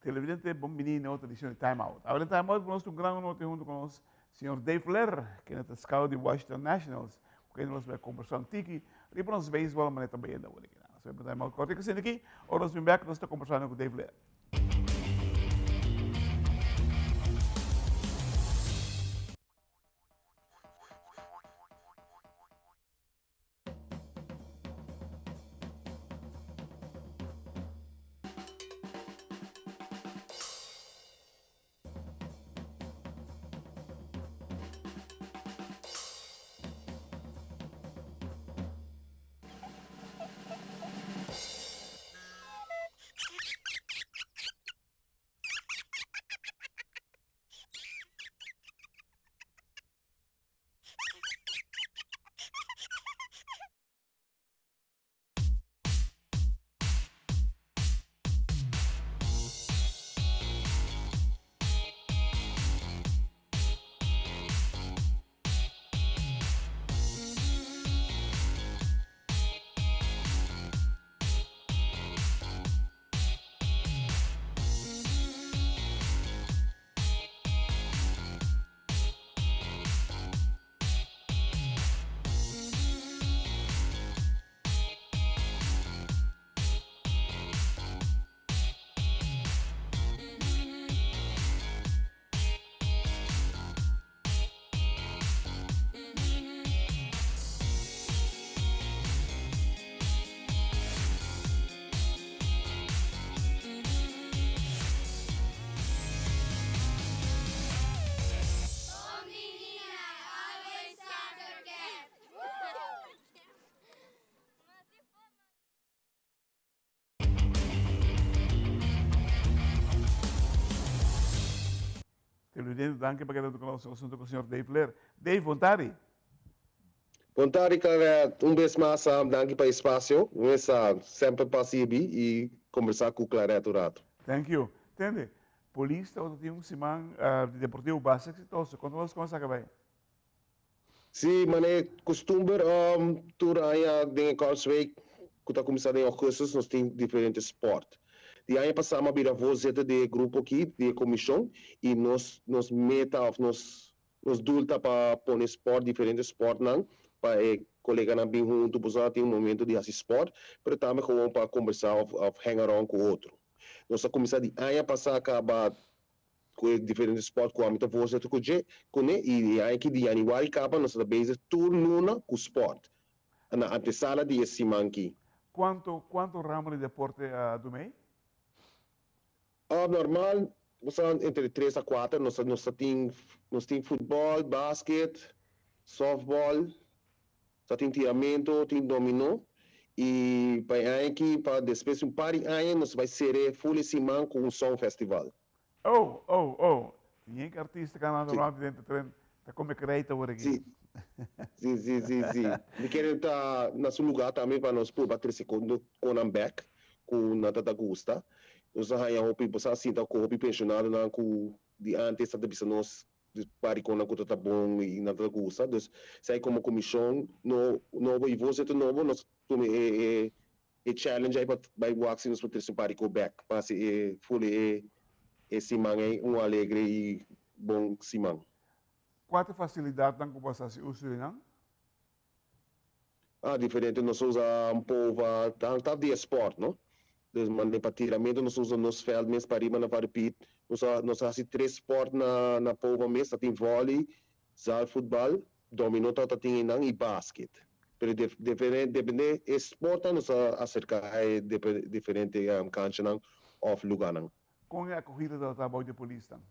Televidente, bon bini na otro edicion di Time Out. Awe den Time Out nos tin un gran honor tin hunto cu nos señor Dave Lehr, kende ta scout di Washington Nationals, cu kende nos bai conversa un tiki riba nos baseball manera ta bayendo awor aki. Nos bai Time Out cortico asina aki, ora nos bin bek nos ta conversando cu Dave Lehr. Televidente, danki pa keda ku nos asunto ku señor Dave Leer. Dave, bon tardi. Bon tardi, Claret. Un bes mas, danki pa e espacio. Un es semper pa sirbi y conversa cu Claret un rato. Thank you. Tende, polis tabata tin un siman di deportivo basta exitoso. Conta nos con esaki a bay. Sí, manera costumber, tur aña den e Karlsweek cu ta cuminsa den augustus nos tin diferente sport. Di aña pasa mi a bira voorzitter di e grupo aki, di e comision, y nos nos meta of nos nos doel ta pa pone sport, diferente sportnan, pa e coleganan bin hunto, boso a tin un momento di haci sport, pero tambe gewoon pa combersa of of hang around cu otro. Nos a cuminsa di aña pasa caba ku e diferente spòrt ku ami ta voorzitter ku dje kuné i e aña aki di yanüari kaba nos ta bezig tur luna ku spòrt na antesala di e siman ki. Kuantu kuantu ramo di deporte a dumei? Normal nos ta entre tres a kuater nos ta nos ta tin nos tin futbòl, basket, sòftbòl, ta tin tiramentu, tin dominó i pa e aña aki pa despues di un par di aña nos ta bai sere ful e siman ku un song festival. Oh, oh, oh. Tin yen artista canando rond den tren ta come krijt awor aki. Sí. Sí, sí, sí, sí. Mi kere ta na su lugar tambe pa nos purba trece conan bek cu nan ta ta gusta. Nos a haya hopi, bo sa sinta cu hopi pensionadonan cu di antes ta ta bisa nos pari conan cu ta ta bon y nan ta ta gusta. Dus, esey como comision no nobo y voorzitter nobo nos tuma e e E challenge ei pa bai wak si nos por trese un par di ko bek pa hasi e fuli e e siman ei un alegre i bon siman. Kua ta e fasilidatnan ku bo a sa hasi uso di nan? Ah, diferente. Nos a usa un pova, ta ta di e sport, no? Dus manera pa tiramentu nos a usa nos veld mes pariba na Varipit. Nos a nos a hasi tres sport na na pova mes, ta tin volley, zaalvoetbal, Domino ta tin einan y basket. Pero diferente depende e sportnan nos ta acerca e diferente canchanan of lugarnan. Con e acogida ta ta bao di e polisnan?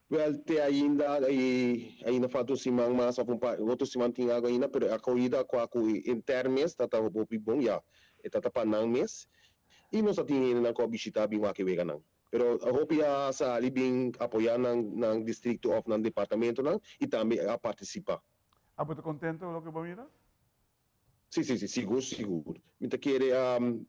Wel te ainda ainda falta un siman mas of un par otro siman tin algo ainda pero e acogida cua cu intern mes ta ta hopi bon ya e ta ta pa nan mes y nos ta tin hendenan cu a bishita bin wak e weganan. Pero hopi a sali bin apoya nan nan districto of nan departamentonan y tambe a participa. Abo ta contento cu loke bo a mira? Si, si, si, sigur, sigur. Mi ta kere,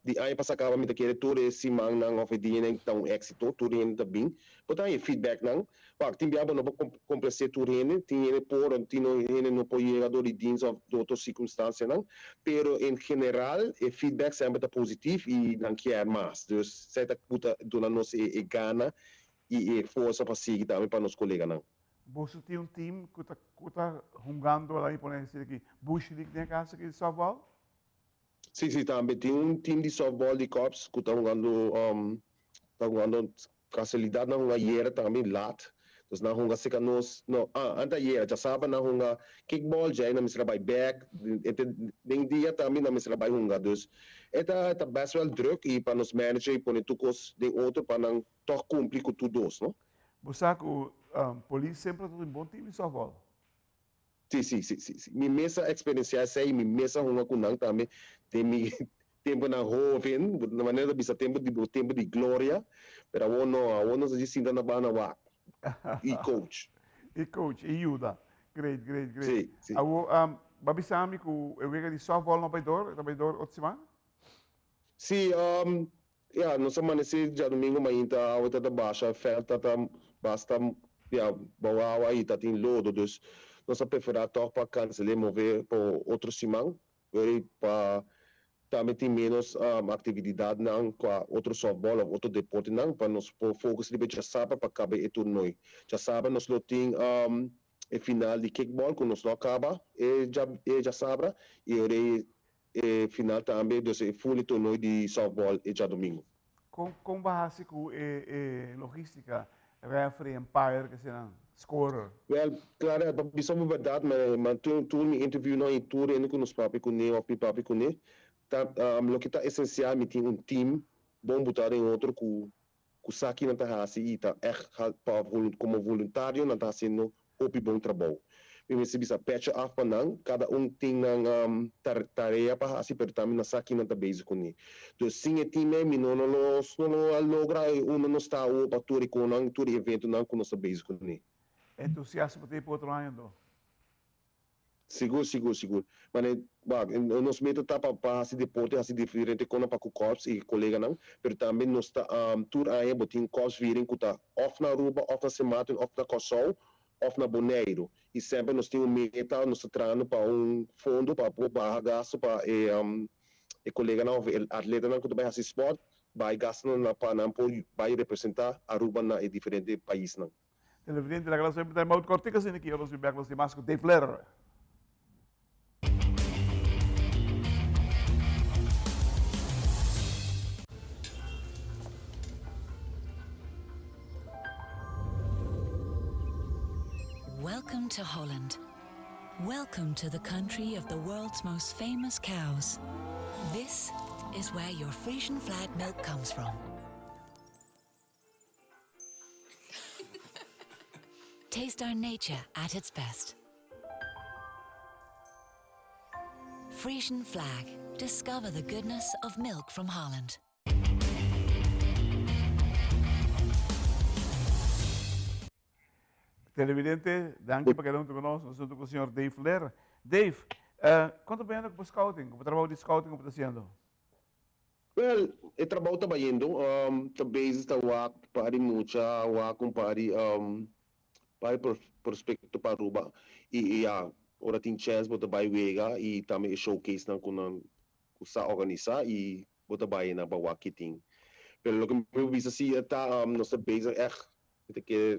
di aña pasa caba mi ta kere tur e simannan of e dianan ta un exito, tur hende ta bin. Bo ta haña feedbacknan. Wak, tin bia bo no por complace tur hende, tin hende por, tin hende no por yega door di dienst of door otro circunstancianan, pero en general e feedback semper ta positief y nan kier mas. Dus esei ta cu ta duna nos e gana y e forsa pa sigui tambe pa nos coleganan. Boso tin un team cu ta hungando, laga mi pone asina aki, Bush League den cas aki di softball? Si, si, tambe tin un team di softball di Corps cu ta hungando, casualidad nan hunga ayera tambe laat. Dus nan hunga seca nos, no, ah, anta ayera, djasabra nan hunga kickball, djei nan mester bay back, den dia tambe nan mester bay hunga. Dus e ta best wel druk y pa nos manager y pone tur cos den otro pa nan toch cumpli cu tur dos, no? Bo sa cu polis semper ta un bon team di softball. Si. Mi mes a experiencia esey, mi mes a hunga cu nan tambe, den mi tempo nan hoven, na manera di bisa tempo di gloria, pero awor no, awor nos a sinta na banda wak. Y coach. Y coach, y yuda. Great, great, great. Si. Awor, bo a bisami cu e wega di softball no bay door, ta bay door otro siman? Si, ja, nos a amanece diadomingo mainta, awa ta basha, veld ta basta, ja, bou awa y ta tin lodo, dus nos a prefera toch pa cancela, move pa otro siman, pero pa tambe tin menos actividad nan cu otro softball of otro deporte nan, pa nos por focus riba djasabra pa caba e torneo. Djasabra nos lo tin e final di kickball cu nos no caba e djasabra y e final tambe, dus e full torneo di softball e diadomingo. Con bo ta haci cu e logistica, referee, umpire, cu asina, scorer? Wel, claro, pa bisa bo berdad, ma tur mi interview nan y tur hende cu nos papia cune of mi papia cune, ta, loke ta esencial, mi tin un team bon bota den otro cu sa kico nan ta haci y ta echt pa como voluntario nan ta haciendo hopi bon trabou. Mi mester bisa petje af pa nan, cada un tin nan tarea pa haci, pero tambe nan sa kico nan ta bezig cune. Dus sin e team mi no lo logra y uno no sta pa tur e conan, tur e evento nan cu nos ta bezig cune. Entusiasmo tin pa otro aña, do? Sigur, sigur, sigur. Maar bah, nos meta ta pa haci deporte, haci diferente cos pa cu corps y coleganan, pero tambe nos ta tur aña bo tin corps viering cu ta of na Aruba, of na Sint Maarten, of na Curaçao, of na Bonaire. Y semper nos tin un meta, nos ta trahando pa un fondo pa baha gasto pa e coleganan of e atletanan cu ta bay haci sport, bay gasto na pa nan por bay representa Aruba na e diferente paisnan. Televidente, laga nos time out cortico asina aki, nos back nos mas cu Dave Lehrer. Welcome to Holland. Welcome to the country of the world's most famous cows. This is where your Frisian Flag milk comes from. Taste our nature at its best. Frisian Flag. Discover the goodness of milk from Holland. Televidente, danki pa keda hunto cu nos. Nos cu señor Dave Lehrer. Dave, con ta cu scouting? Con trabou di scouting cu ta haciendo? Well, e trabou ta bayendo, ta bezig ta wak pari mucha, wak un pari prospecto pa Aruba. Y ja, ora tin chance bo ta bay wega y tambe e showcase nan cu nan cu sa organisa y bo ta bay na pa wak tin. Pero loke mi bisa si ta nos ta bezig echt cu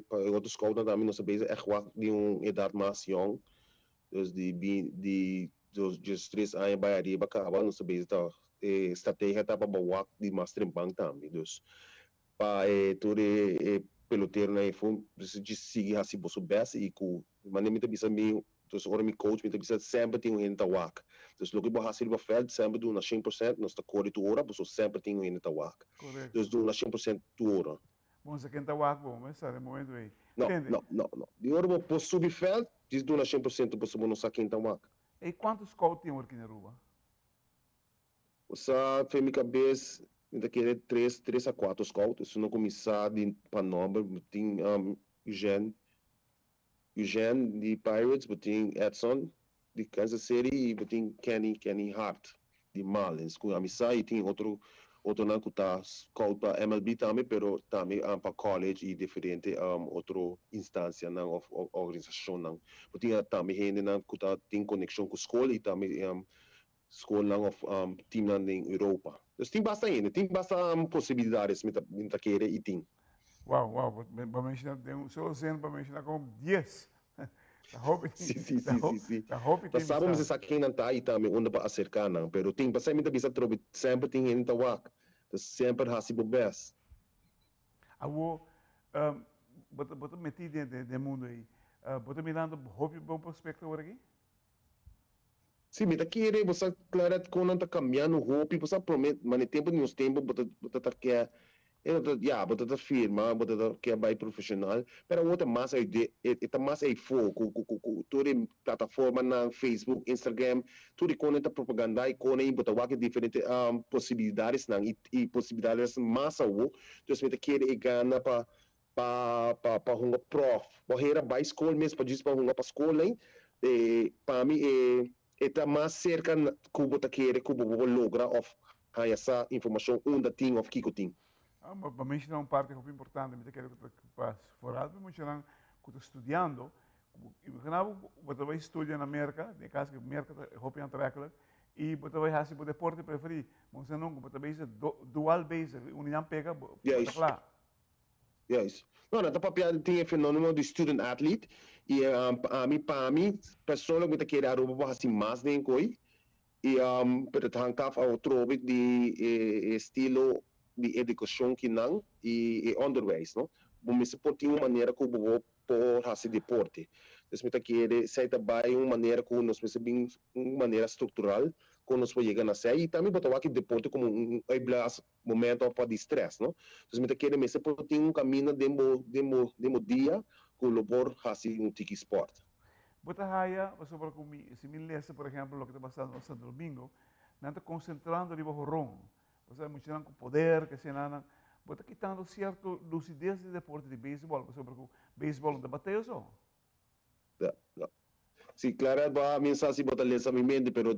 pa otro scout nan tambe, nos ta bezig echt wak di un edad mas jong. Dus di dos just 3 aña bay ariba caba, nos ta bezig ta estrategia ta pa wak di mas trempan tambe. Dus pa tur e pelotero nan e fun, dus sigui haci boso best y cu manera mi ta bisa mi, dus ora mi coach mi ta bisa, semper tin un hende ta wak. Dus loke bo haci riba veld, semper duna 100%, nos ta core tur ora, so semper tin un hende ta wak. Correcto. Dus duna 100% tur ora. Bon, se ken ta wak, bon, mas e momento ey. No, Entende? no. Di ora bo por subi veld, dis duna 100%, pasobra bo no sa ken ta wak. Y cuanto scout tin aki na Aruba? Sa for mi cabes, mi ta kere 3 a 4 scout. Eso no cuminsa di pa nomber, tin Eugene, Eugene di Pirates, tin Edson. di Kansas City i bo tin Kenny Kenny Hart di Marlins ku ami sa i tin otro otronan ku ta scout pa MLB tambe pero tambe pa college i diferente otro instansianan òf organisashonnan. Bo tin tambe hendenan ku ta tin konekshon ku skol i tambe skolnan òf teamnan den Europa. Dus tin basta hende, tin basta posibilidades mi ta mi ta kere i tin. Wow, wow, bo a menshona den un solo zin bo a menshona komo dies. Ta hopi tin. Si, si, si, si, si. Ta hopi Ta tin sa bo bisa. mester sa ken nan ta i tambe unda pa aserká nan, pero tin pasá mi ta bisa atrobe semper tin hende ta wak, ta semper hasi bo bes. Awor, bo ta bo ta metí den den mundu ei, bo ta mirando hopi bon prospekto awor aki? Si, mi ta kere, bo sa Claret kon nan ta kambiando hopi, bo sa prome mane tempu di nos tempu bo ta bo ta ta ke e no ta ya bo ta ta firma bo ta ta ke bai profesional pero awor ta mas ei de e ta mas ei fo ku ku ku ku tur e plataformanan Facebook, Instagram tur e kon nan ta propaganda e kon ei bo ta wak e diferente posibilidadesnan i i posibilidades mas awor dus mi ta kere e gana pa pa pa pa hunga prof bo hera bai skol mes pa djis pa hunga pa skol ei e pa mi e e ta mas serka ku bo ta kere ku bo por logra òf haña sa informashon unda tin òf kiko tin. Ah, bo bo menshona un parti hopi importante, mi ta kere ku ta pa foral pa muchanan ku ta studiando, ku bo imagina bo ku bo ta bai studia na Merka, den e kas ku Merka ta hopi aantrekkelijk, i bo ta bai hasi bo deporte preferí, bo no sa nunka, bo ta bezig dual bezig, un di nan pega bo ta kla. Juist. No, nan ta papia tin e fenomeno di student athlete y ami pa mi persoonlijk mi ta kere Aruba por haci mas den kooi y pero ta hangt af atrobe di e estilo di educacion ki nan y e onderwijs no. Bo mester por tin un manera cu bo por haci deporte. Dus mi ta kere esey ta bay un manera cu nos mester bin un manera structural con nos por yega na esey y tambe bo ta wak e deporte como un uitblaas momento pa di stress no. Entonces mi ta kere mester por tin un caminda den bo den bo den bo dia cu lo por haci un tiki sport. Bo ta haya pasobra cu mi si mi lesa por ehempel loke ta pasando na Santo Domingo nan ta concentrando riba horon pasobra muchanan cu poder ke asina bo ta kitando cierto lucidez di deporte di beisbol pasobra cu beisbol no ta bateo so. Ya ya si Claret bo a mi sa si bo ta lesa mi mente pero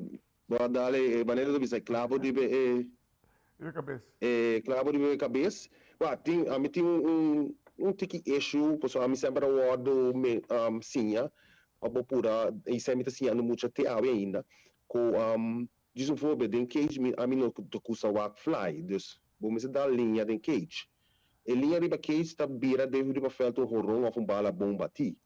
bo a dal e manera ta bisa e clavo riba e Riba e cabes. E clavo riba e cabes. Wa tin ami tin un un tiki issue pasobra ami semper a wordo me siña pa bo pura y esei mi ta siñando mucha te awe ainda cu djis un voorbeeld den cage mi ami no ta cusa wak fly dus bo mester dal liña den cage E liña riba cage ta bira den riba veld un horon of un bala bon batí.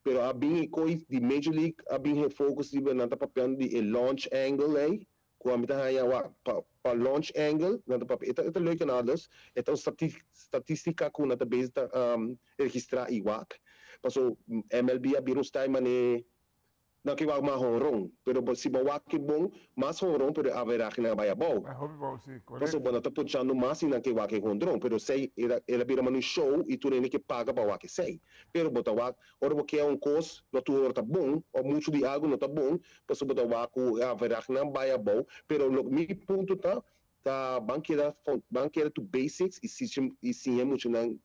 Pero a bin e kooi di Major League a bin hefocus riba nan ta papiando di e launch angle ei ku ami ta haña wak pa pa launch angle nan ta papia e ta e ta leuk en alles e ta un statistica ku nan ta bezig ta registra i wak paso MLB a bira un style mane Nan ke wak mas honron, pero bo si bo wak e bon, mas honron pero e averahe nan a bai abou. Bai hopi bou, si, Pasobra korekto. bo nan ta ponchando mas i nan ke wak e hondron, pero esei el a el a bira manda un show i tur hende ke paga pa wak esei. Pero bo ta wak, ora bo kea un kos, no tur ora ta bon, òf muchu di algu no ta bon, pasobra bo ta wak ku e averahe nan bai abou. Pero lo mi punto ta, ta ban keda ban keda to basics i sichi i siña muchanan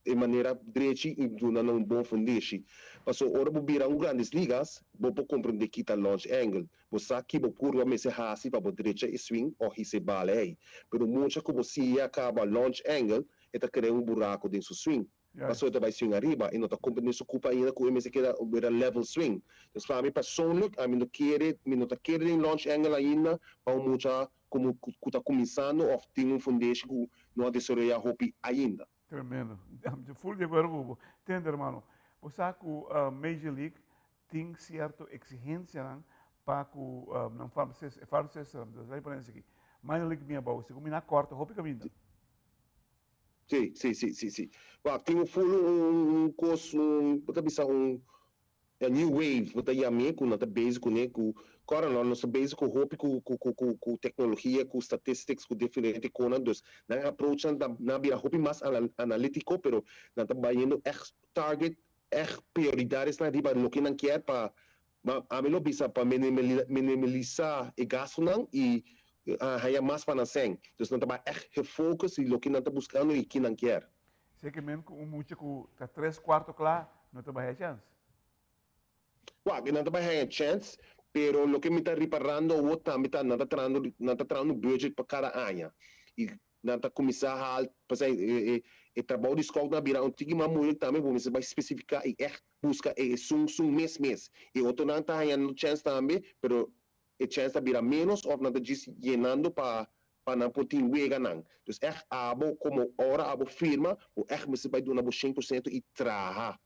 e manera drechi i duna nan un bon fundeshi. Paso ora bo bira un Grandes Ligas, bo por comprende ki ta launch angle. Bo sa ki bo curva mester haci pa bo drecha e swing o hisa e bala ei. Pero mucha cu bo siña caba launch angle, e ta crea un buraco den su swing. Paso e ta bay swing ariba, e no ta comprende su culpa ainda cu e mester keda bira level swing. Dus pa mi persoonlijk, ami no kere, mi no ta kere den launch angle ainda pa un mucha como cu ta cuminsando of tin un fundeshi cu no a desaroya hopi ainda. Tremendo. Mi full di acuerdo cu bo. Tende hermano, bo sa cu Major League tin cierto exigencianan pa cu nan farm system, e farm system, dus laat mi pone esaki, Minor League bin abao, segun mi nan a corta hopi caminda. Si, si, si, si, si. Wak, tin un full un cos, un, bo ta bisa un E new wave bo ta yam'é ku nan ta bezig kuné ku kòrda no nos ta bezig ku hopi ku ku ku ku ku teknologia ku statistics ku diferente konan dus nan approachnan ta nan a bira hopi mas analítiko pero nan ta bayendo ègt target ègt prioridadesnan riba loke nan kier pa ami lo bisa pa minimalisá e gastunan i haña mas pa nan sèn dus nan ta bai ègt gefocus di loke nan ta buskando i ki nan kier. Seke men ku un mucha ku ta tres kuarto kla no ta bai haña chèns. Wak, nan ta bai haña chèns, Pero loke mi ta riparando awor tambe ta nan ta trahando nan ta trahando un budget pa kada aña i nan ta kuminsá haal pasá e e trabou di scout nan a bira un tiki mas moeilijk tambe bo mester bai spesifiká i ègt buska e esun sun mes mes. E otronan ta hañando chèns tambe pero e chèns ta bira ménos òf nan ta djis yenando pa pa nan por tin weganan. Dus ègt abo komo ora abo firma bo ègt mester bai duna bo 100% i traha.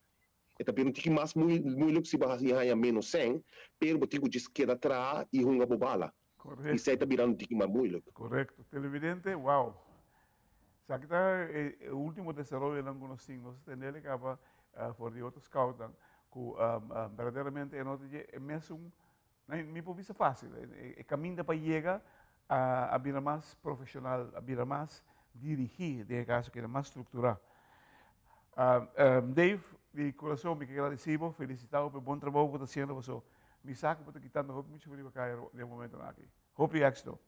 E ta bira un tiki mas moeilijk si bo hasi haña ménos sèn, pero bo tin ku djis keda traha i hunga bo bala. I esei ta bira un tiki mas moeilijk. Korekto. Televidente, wow! Esaki ta e ultimo desaroyonan ku nos tin. Nos a tende el kaba for di otro scoutnan ku berdaderamente e no ta dje e mesun, mi por bisa fácil, e kaminda pa yega a bira mas profeshonal, a bira mas dirigí, den e kaso keda mas strukturá. Dave, di kurason mi ke gradisí bo, felisitá bo pa e bon trabou ku bo ta hasiendo pasobra mi sa ku bo ta kitando hopi mucha riba kaya den e momentonan aki. Hopi éksito.